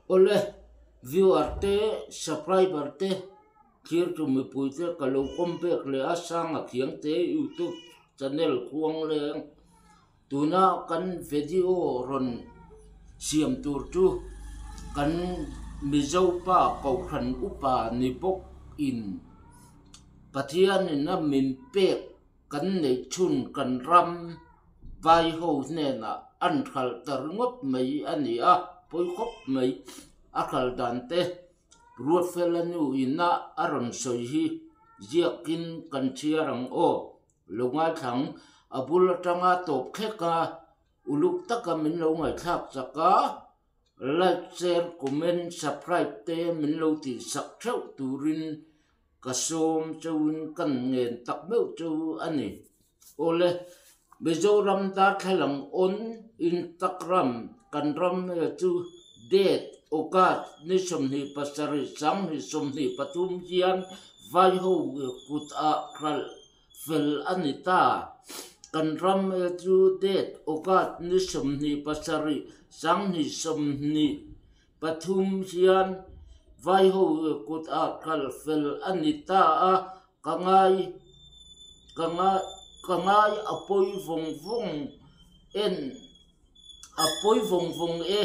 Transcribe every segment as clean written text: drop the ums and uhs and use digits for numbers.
Awle, viewer te, subscriber te, thirtu mipui te ka lo kawm pek leh a Sanga Khiangte YouTube channel khuang leng. Tuna kan video rawn siam tur chu kan Mizo pa Kohhran upa ni bawk in Pathianin a min pek kan neih chhun kan ram vai ho hnenah an hralh ta ringawt mai a ni a, pawi khawp mai a hralh dan te Ruatfela nu ina a rawn sawi hi ziakin kan chhiar ang aw. Lo ngaithlang, a bul atanga tawp thlek a, uluk taka min lo ngaihthlak chak a, like, share, comment, subscribe te min lo tih sak theuh turin ka sawm chauhin kan ngen tak meuh chu a ni. Awle, Mizoram darthlalang on Instagram kan ram chu date August ni 27 2023 hian vaiho kut ah hralh fel a ni ta. Kan ram chu date August ni 27 2023 hian vaiho kut ah hralh fel a ni ta a, ka ngai ka ngai ka ngai a pawi vawng vawng en a pawi vawng vawng e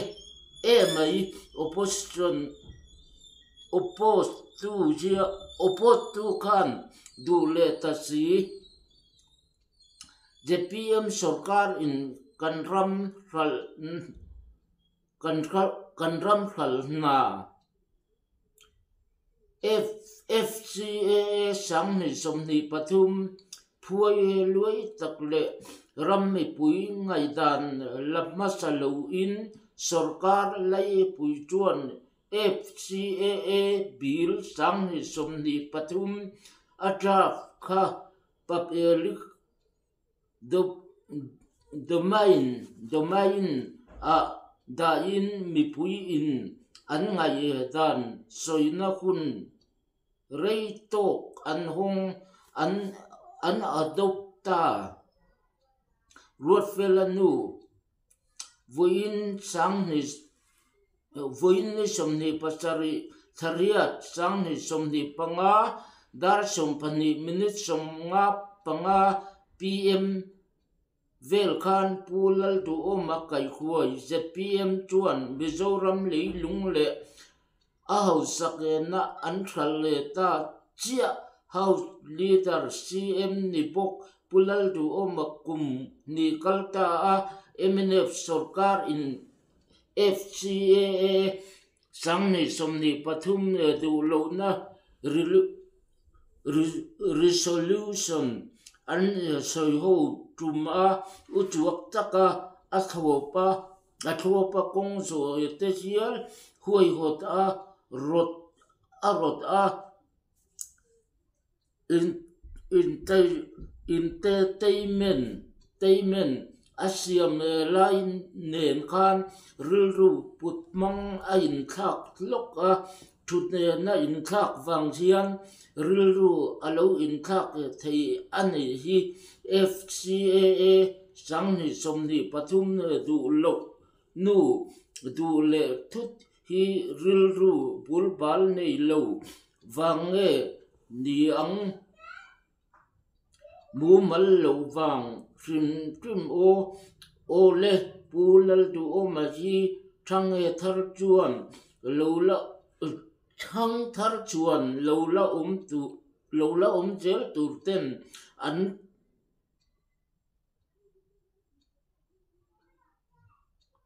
emai opposition oppose tu zia oppose tu khan duh leh ta si zpm sawrkar in kan ram hralh kan kan ram hralh hna. FCAA 2023 phuai luai tak leh ram mipui ngaihdan la hmasa loin sorkar laipui chuan FCAA Bill 2023 a draft kha public Domain domain ah dahin mipui in an ngaihdan sawina hun rei tawk an hawng an an adopt ta. Ruatfela nu vawiin sanghnih vawiin ni 27 thariat 2025 dar 12 minute 55 pm vel khan Pu Lalduhawma kaihhuai zpm chuan Mizoram leilung leh a hausak ena an hralh leh ta chiah House Leader CM ni bawk Pu Lalduhawma kum hnih kal ta a mnf sorkar in FCAA 2023 leh duh lohna resolution an sawi ho tum a, uchuak taka a thlawp a, a thlawp a kawng zawh te hial huaihawt a rawt a rawt a. Entertainment a siam lai nen khan rilru put hmang a inthlak hlawk a, thutnena inthlak vang hian rilru a lo inthlak thei a nih hi. FCAA 2023 duh loh nu duh leh thut hi rilru bulbal nei lo vang nge ni ang? Mumal lo vang hrim hrim aw. Aw le, Pu Lalduhawma hi Thange thar chuan lo la Thang thar chuan lo la awm tur lo la awm zel tur ten an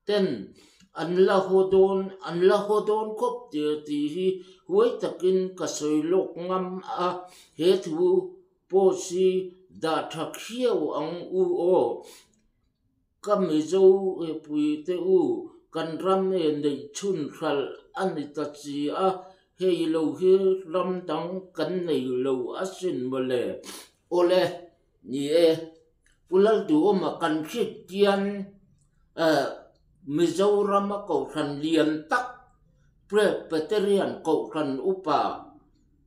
ten an la haw dawn an la haw dawn khawp tir tih hi huai takin ka sawi lawk ngam a, he thu post hi dah tha khiau ang u aw. Ka Mizo pui te u, kan ram e neih chhun hralh a ni ta si a, hei lo hi ram dang kan nei lo asin mawle. Awle. Ni e, Pu Lalduhawma kan hriat hian Mizorama Kohhran lian tak Presbyterian Kohhran Upa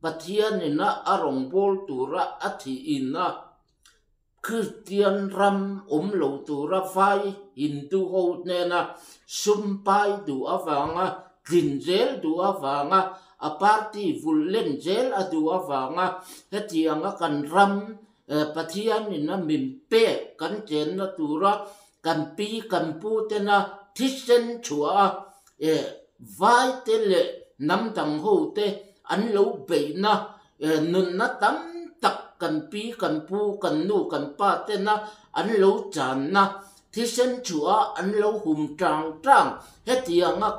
Pathianina a rawngbâwl tura a thihina Kristian ram awm lo tura vai Hindu ho hnena sum pai duh avanga. tlin zel duh avanga a party vulh len zel a duh avanga hetianga kan ram Pathianin a min pek kan chenna tura kan pi kan pu tena thisen chhuah a vai te leh hnam dang ho te an lo beihna nunna tam tak kan pi kan pu kan nu kan pa tena an lo channa thisen chhuah a an lo hum tang tang hetianga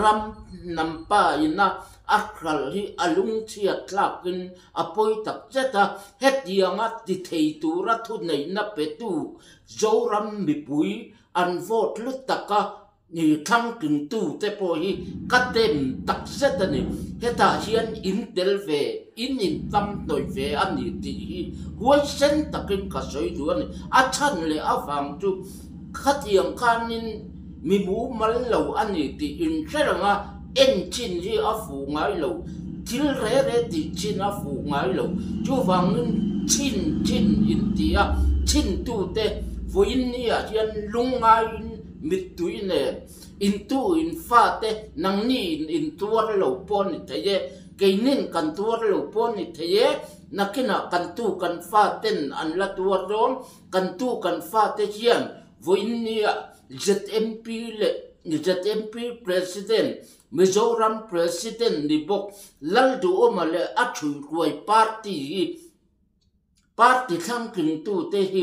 ram hnam pa ina a hralh hi a lungchhiat thlakin a pawi tak zet a, hetianga ti thei tura thuneihna petu Zoram mipui an vote lut taka thlangtlingtu te pawh hi ka dem tak zet a ni. Hetah hian in tel ve, in intam hnawih ve a ni tih hi huaisen takin ka sawi duh a ni. A chhan leh avang chu khatiang khanin mi mumal lo a ni tih inhre reng a, en chin hi a fuh ngai lo, thil re re tih chin a fuh ngai lo. Chuvangin chhin chin intih a, chhintute vawiin niah hian lungngaiin Mittui nen intu in fate nangni in in tuar lo pawh a ni thei e, keinin kan tuar lo pawh a ni thei e, nakinah kan tu kan faten an la tuar dawn, kan tu kan fate hian vawiinnia ZMP leh ZMP President, Mizoram President ni bawk Lalduhawma leh a thuihruai party hi Party thlangtlingtute hi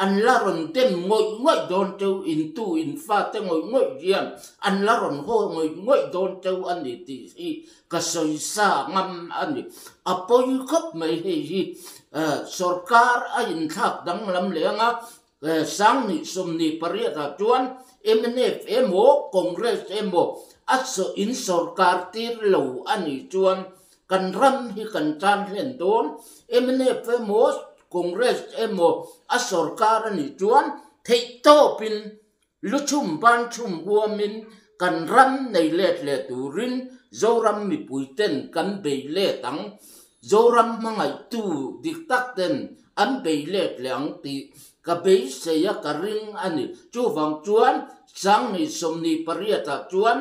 an la rawn dem ngawih ngawih dawn teuh, intu infate ngawih ngawih hian an la rawn haw ngawih ngawih dawn teuh a ni tih hi ka sawi sa ngam a ni. A pawi khawp mai hei hi sorkar a inthlak danglam leh anga Sangni 28 ah chuan mnf emaw Congress emaw a in sorkar tir lo a nih chuan kan ram hi kan tan hlen dawn. Mnf emaw Congress emaw a sorkar a nih chuan theihtawpin Lu chhum ban chhum huamin kan ram nei let leh turin Zoram mipuiten kan bei let ang. Zoram hmangaihtu dik tak ten an bei let leh ang tih ka beisei a ka ring a ni. Chuvang chuan Sangni 28 ah chuan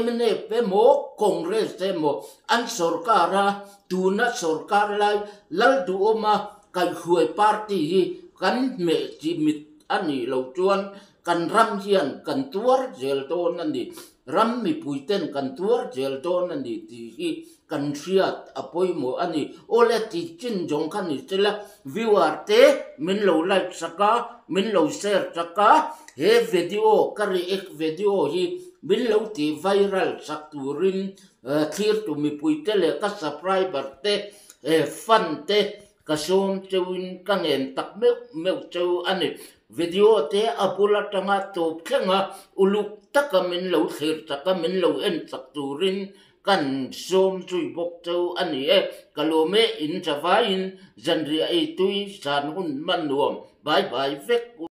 Mnf emaw Congress emaw an sorkar a, tuna sorkar lai Lalduhawma kaihhruai party hi kan hmeh chimit a nih loh chuan kan ram hian kan tuar zel dawn a ni, ram mipuiten kan tuar zel dawn a ni tih hi kan hriat a pawimawh a ni. Awle tih chin zawng kha ni sela viewer te min lo like sak a, min lo share sak a, he video ka react video hi min lo tih viral sak turin thlir tu mipui te leh ka subscriber te fan te ka sawm cheuhin ka ngen tak meuh meuh cheu a ni. Video te a bul atanga tawp thleng a uluk taka min lo thlir sak a min lo en sak turin Kan sawm zui bawk cheu a ni e. Ka lawm e, in zavaiin zanriah ei tui zan hun hman nuam. Bye bye vek u.